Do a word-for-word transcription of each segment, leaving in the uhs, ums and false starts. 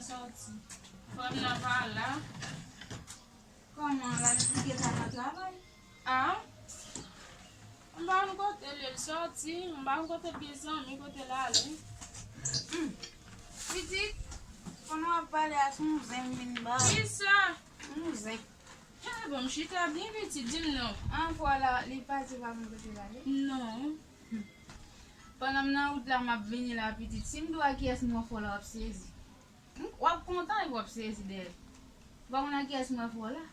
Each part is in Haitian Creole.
Sòti. Frè m nan pa la. Kòman la, li gentan nan travay? A? M pa konn kote l ye, l sòti. M pa konn kote l gen zanmi, kote l ale. Hmm. Pitit, pandan w ap pale a, se yon zen m vin ba w. Kisa? Yon zen. A bon, m chita byen pitit, di m non. An, fwa la, li pati pa konn kote l ale? Non. Hmm. Pandan m nan wout la, m ap vini la, pitit. Si m di w a kiyès m wè fò la, w ap sezi. M, w ap kontan epi w ap sezi dèyè. Ou pa konn a kiyès m wè fò la?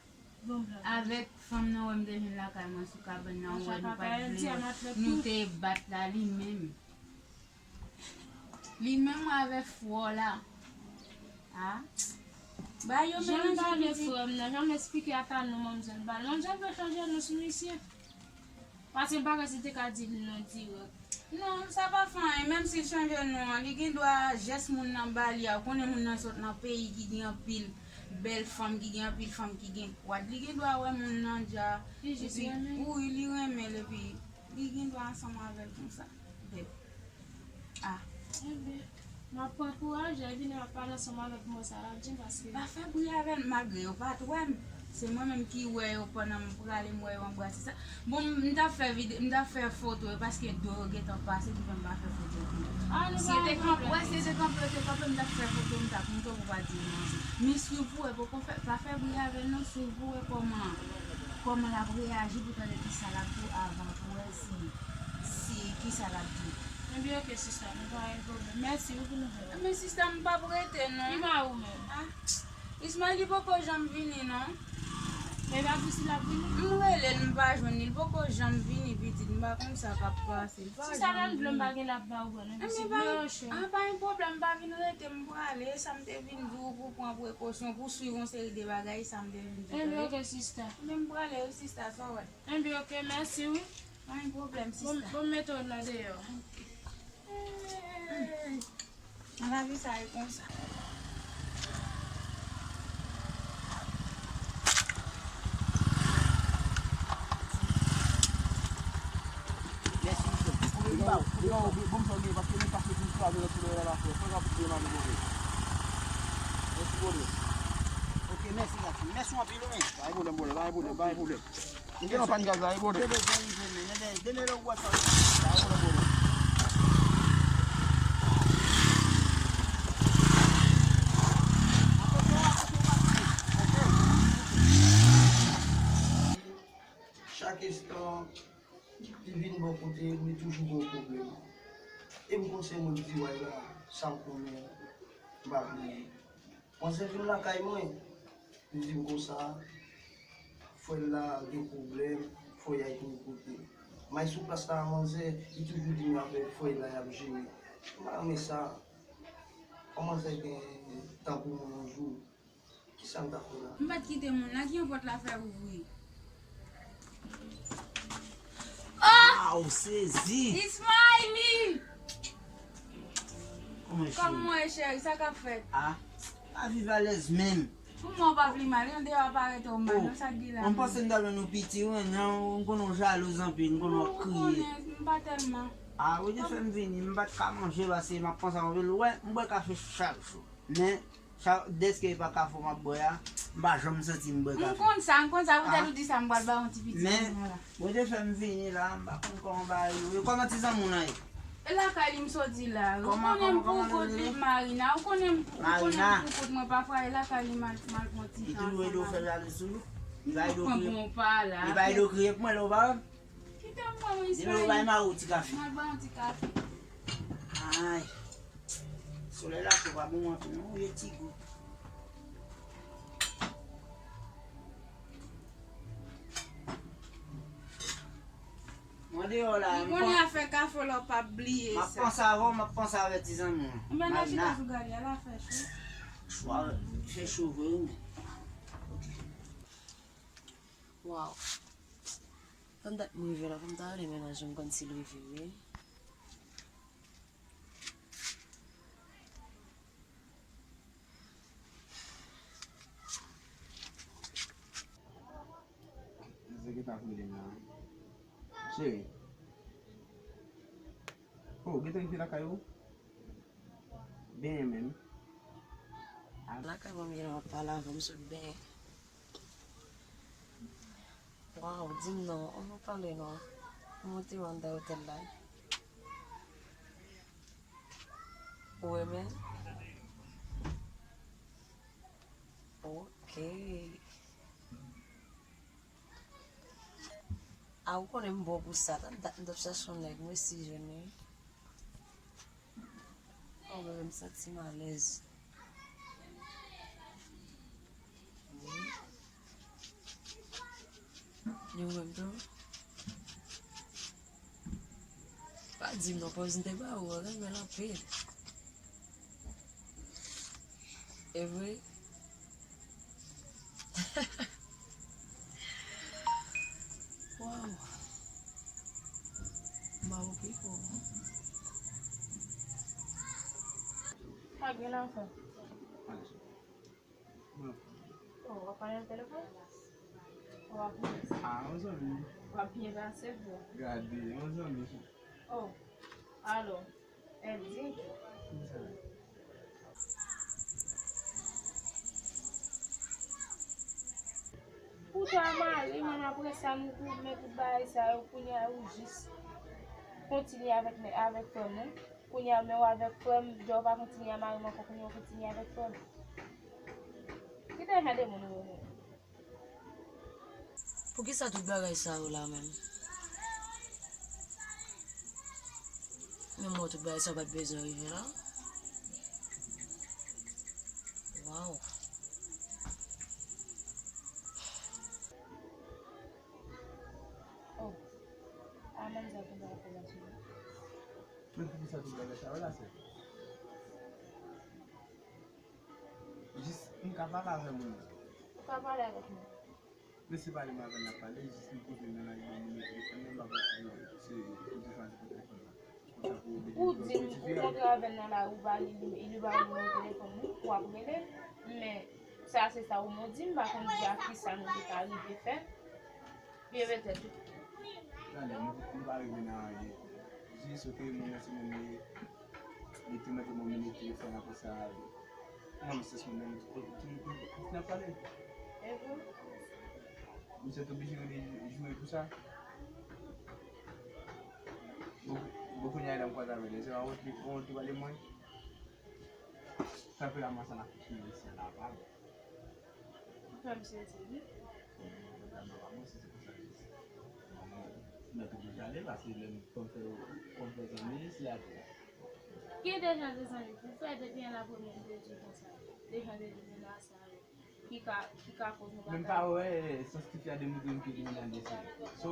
Avèk fanm nan wè m te vin lakay mwen sou kabann nan, ou wè nou pa t vle, nou te bat la, li menm. Li menm avèk fò la. A. Ba yo melanje pitit. Jan m pale frè m nan, jan m esplike a Tanou manzè l ba l. Manzè l vle chanje non sou misye. Paske m pa kwè si l te ka di l non dirèk. Non, sa pa fè anyen. Menm si l chanje non an, li gen dwa jès moun nan ba li a. Ou konnen moun nan sot nan peyi ki gen anpil bèl fanm, ki gen anpil fanm ki gen kwad. Li gen dwa wè moun nan dja. Li jis renmen. Wi, li renmen l epi li gen dwa ansanm avè l konsa. Bèl. A. Enben, m ap pran kouraj, lè l vini m ap pale ansanm avè l pou m wè sa l ap di m, paske. Pa fè bri avè l, malgre yo pa t wè m. Se mwen menm ki wè yo pandan m prale, m wè yo anbrase sa. Bon, m, m t ap fè vide-, m t ap fè foto yo, paske do yo gentan pase, ki fè m pa fè foto yo. A, nou pa gen pwoblèm. Si yo te kanpe, wè, si yo te kanpe, yo te kanpe, m t ap fè foto, m t ap montre w pou w pa di m manje. Men si w pou wè, poko fè, pa fè bri avè l non, si w pou wè kòman, kòman l ap reyaji, pou tande kisa l ap di w avan pou wè si, si, kisa l ap di. Enben, oke, sista, nou pa gen pwoblèm. Mèsi wi pou nouvèl la. Men sista, m p ap rete, non. Ki ba ou menm? A, Ismaël, li poko janm vini, non. Men pa pousi l ap vini? M rele l, m pa jwenn li. Li poko janm vini, pitit. M pa konn sa k ap pase. Li pa janm vini. Sista, nan dlo m pa gen l ap ba ou bwè, non, pitit. Dlo yo cho. A, pa gen pwoblèm, m pa vin rete, m prale. E sa m te vin di w pou pran prekosyon, pou swiv yon seri de bagay, e sa m te vin di w, tande? Enben, oke, sista. Men m prale wi, sista, sa w wè. Enben, oke, mèsi wi. Pa gen pwoblèm, sista. Bon, bon, mete w nan deyò. Nan lavi sa e konsa. Mèsi, mesye. Bon, bon, bon, bon, paske nou pase pou kraze nan soulèy la, la, frè. Fè rapid, demare, demare. Mèsi, brother. Ok, mèsi, gason. Mèsi anpil, wi. Pa gen pwoblèm, brother. Pa gen pwoblèm, pa gen pwoblèm. M gen yon pàn gaz la, wi, brother. Demen, demen, demen, demen, lè w wè sa, sa, sa, sa. Chak instan, li vin bò kote m, li toujou gen yon pwoblèm. E m konn se moun ki di, "Way la, sa m konnen, m pa bliye." Manzè vin lakay mwen, li di m konsa, frè l la gen pwoblèm, fò y al tou kote. M al sou plas la, manzè, li toujou di m avèk frè l la y ap jere. M pa renmen sa. Fò manzè gen tan pou mwen yon jou. Kisa m ta fè la? M pa t kite moun la, ki yon pòt la fè ouvri. Oh! Ah, ou sezi! Ismaili! Kòman cheri? Kòman w ye, cheri? Sa k ap fèt? Ah, pa viv alèz menm. Pou mwen, w pa vle mal, yon deyò a pa rete w mal, non, sa k gen la menm? M panse m ta jwenn ou piti, wi, non, m konnen w jalouz anpil, m konnen w ap kriye. Non, m konnen, m pa tèlman. Ah, wi, te fè m vini, m pa t ka manje, paske m ap panse anpil. Ou wè, m bwè kafe chak jou. Men, Sa, dèske e pa kafe m ap bwè a, m pa janm santi m bwè kafe. M konn sa, m konn sa, poutèt ou di sa, m pral ba yon ti piti nan la. Men, Bondye fè m vini la, m pa konn kòman bagay yo ye. Kòman ti zanmi w lan ye? E lakay li m soti la. Ou konnen m pou kont li, Marina. Ou konnen m, ou konnen m pou kont mwen, pafwa e lakay li m al, m al pran ti tan ansanm avè l. Li toujou ede w fè jalouz toujou? Li pa ede w kriye? Li pa ede w kriye pou mwen lè w pa wè m? Kite m pran mwen Ismaël. Demen ou bay mari w ti kafe. Mwen ban yon ti kafe. Ay. Solèy la cho pa bon anpil non, ou ye ti gou. Mwen deyò la, m konnen afè kafe w la, w p ap bliye sa. M ap panse avè w, m ap panse avè ti zanmi w. Anben, al chita sou galya la, fè cho. Cho a fè cho vre wi, men. Ok. Waw. Tann dat m rive la, pou m ta rele mennaj mwen konn si l rive vre. Misye gentan ap rele m la. Cheri. Oh, gentan rive lakay ou? Benyen menm. Lakay mwen m gen lè w ap pale avè m sot benyen. Waw, di m non, ann nou pale non. Kòman w te ye anndan otèl la? Ou renmen? Ok. A, ou konnen m bon pou sa. Tann dat m t ap chache yon nèg, m resi jwenn li. Oh, bebe, m santi m alèz. Wi. Li ou menm tou? Pa di m non, pòz m te ba ou, ou renmen l anpil. E vre? Waw. Ba ou pi fò. Pa gen afè. Oh, w ap pale nan telefòn? Oh, w ap... Ah, yon zanmi. W ap byen pase vre. Gade, yon zanmi. Oh, alò, L D. Kisa? Pou sa mari m, apre sa nou tou men tout bagay sa yo, kounye a ou jis kontinye avèk, avèk frè m, non? Kounye a men w avèk frè m, deja w pa kontinye a mari m ankò, kounye a w kontinye avèk frè m. Ki dejan de moun ou ye menm? Poukisa tout bagay sa yo la menm? Menm mwen tout bagay sa yo pa t bezwen rive la. Waw. Oh. A manzè konsa ap pale sou mwen. Men poukisa tout bagay sa yo la, sè? Jis, m ka pale avè moun nan. Ou ka pale avèk mwen. Men se pale m avè l n ap pale, jis m kote nan lari ban m nimewo telefòn nan, m pa konn si se ou te chwazi pou telefòn nan. Konsa pou ou di m ou kontre avè l nan lari, ou ba li, li, li ba ou nimewo telefòn ou, w ap rele l. Men sa se sa ou mwen di, m pa konn di a kisa nou te ka rive fè. Byen petèt wi. Gade, nou, nou pa rive nan anyen. Jis, ok, moun nan se moun li ye. Li te mete mwen mete telefòn apre sa. Mwen, m se moun nan, nou te kontinye pale. Misye te oblije rele joure pou sa. Bon, bon, kounye a la m kwaze avè l. Se pa wont li, wont li pale mwen. Kanpe la, mwen sa n ap fini isi a la, pa bon. Fè m sezi wi. Gade, pa bon, si se konsa li ye. Mwen, mwen te deja ale, paske lè m konn fè, konn fè zanmi, se la tou. Ki deja de zanmi pou fè depi an la premye m te di konsa. Deja de depi la sa yo. Ki ka, ki ka koz nou pa... Men m pa wè sans ki fè a demontre m ke li nan desi. So,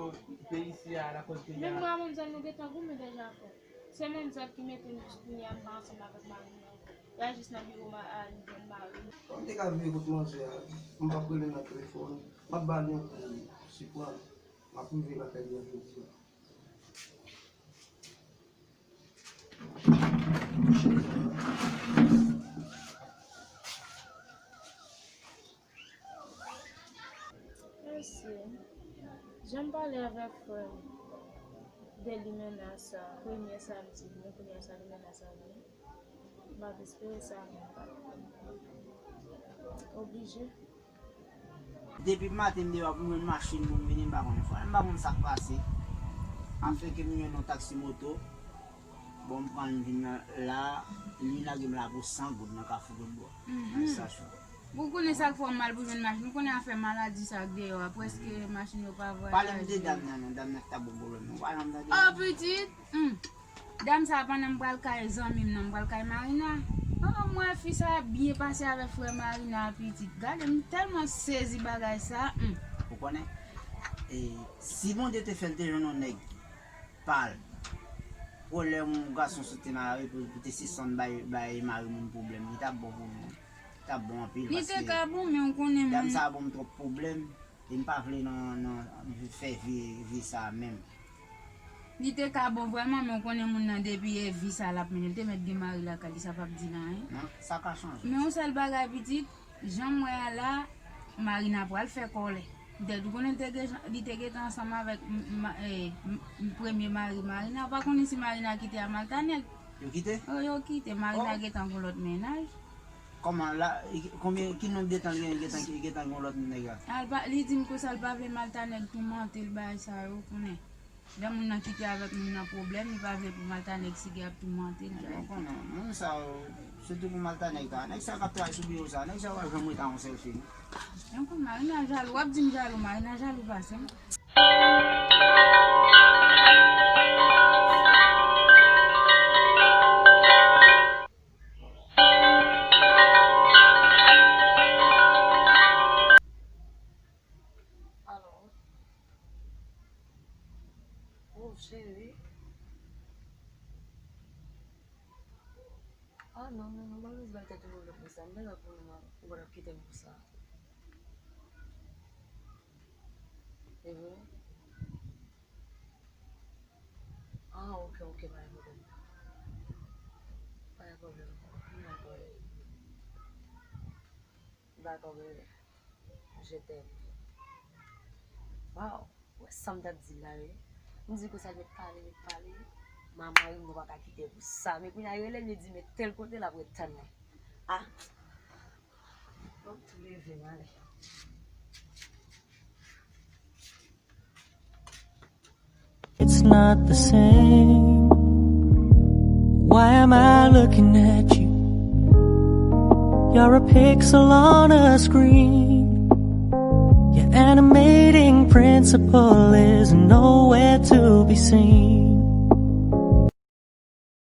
peyi isi a, lakòz peyi a. Menm mwen a menm zòn nou gentan goumen deja fò. Se menm zòt ki mete m jis kounye a m pa ansanm avèk mari m ankò. Y a jis nan biwo ma-, a li jwenn mari m. Kòm m te ka viv kot manzè a, m p ap rele nan telefòn, m ap ba li yon kou, siprann, m ap rive lakay li jodi a. Mesye, jan m pale avèk frè m de limena sa, premye samdi, men kounye a sa limena sa vini. M ap espere sa menm pa oblije. Depi maten m deyò pou m jwenn machin pou m vini, m pa konn fwa. M pa konn sa k pase. Afenke m jwenn yon taksi moto. Bon, m pran l, m vin nan la, li lage m la pou san goud nan Kafou Gòdbò. Nan estasyon. Ou konnen sa k fè w mal pou jwenn machin. Ou konnen afè maladi sa k deyò a, prèske machin yo pa vwayaje. Pale m de dam nan non, dam nan ki t ap bon pwoblèm nan. Ou pa janm tande. Oh, pitit! Hmm. Dam sa, pandan m pral kay zanmi m nan, m pral kay Marina. Oh, m wè fi sa ap byen pase avèk frè Marina a, pitit. Gade, m tèlman sezi bagay sa. Hmm. Ou konnen, e, si Bondye te fè l te jwenn yon nèg pa l, pwoblèm yon gason sot te mare pou, pou te sispann bay, bay mari moun pwoblèm, li t ap bon pou nou. Li t ap bon anpil. Li te ka bon, men ou konnen dam sa a ban m twòp pwoblèm. E m pa vle nan, nan fè vi, vi sa a menm. Li te ka bon vrèman, men w konnen moun nan depi e vi sa l ap mennen, l te mèt gen mari lakay li, sa p ap di l anyen. Non, sa ka chanje. Men yon sèl bagay pitit, jan m wè a la, Marina pral fè kòlè. Poutèt ou konnen l te gen, li te gentan ansanm avèk m, ma, e, m, m, premye mari Marina. Ou pa konnen si Marina kite a Malta nèt. Yo kite? Oh, yo kite. Marina gentan gon lòt mennaj. Kòman la, konbyen, ki nonb de tan li gen, gentan, gentan gen yon lòt nèg la? Al pa, li di m konsa l pa vle Maltanèg toumante l bagay sa yo, konnen. Lè moun nan kite avèk moun nan pwoblèm, li pa vle pou Maltanèg sige ap toumante l. Ou konnen, moun sa yo, sitou pou Maltanèg ta, nèg sa k ap travay sou biwo sa, nèg sa yo pa janm rete ak yon sèl fi non. Yon kou Marina jalou, w ap di m jalou, Marina jalou pase m. Alo. Oh, cheri. Ah, non, non, non, pa bezwen bay tèt ou pwoblèm konsa. M te la pou ou, ou pa t ap kite m konsa. E vre? Ah, ok, ok, pa gen pwoblèm. Pa gen pwoblèm. M ap wè. Dakò, bebe. Je t'aime. Waw, ou wè sa m t ap di l la, wi. M di konsa l met pale, met pale. Manman Ringo pa ka kite pou sa. Men kounye a rele m, li di, men tèl kote l ap ret tann mwen. Ah. Fòk tou leve m ale. It's not the same. Why am I looking at you? You're a pixel on a screen. Your animating principle is nowhere to be seen.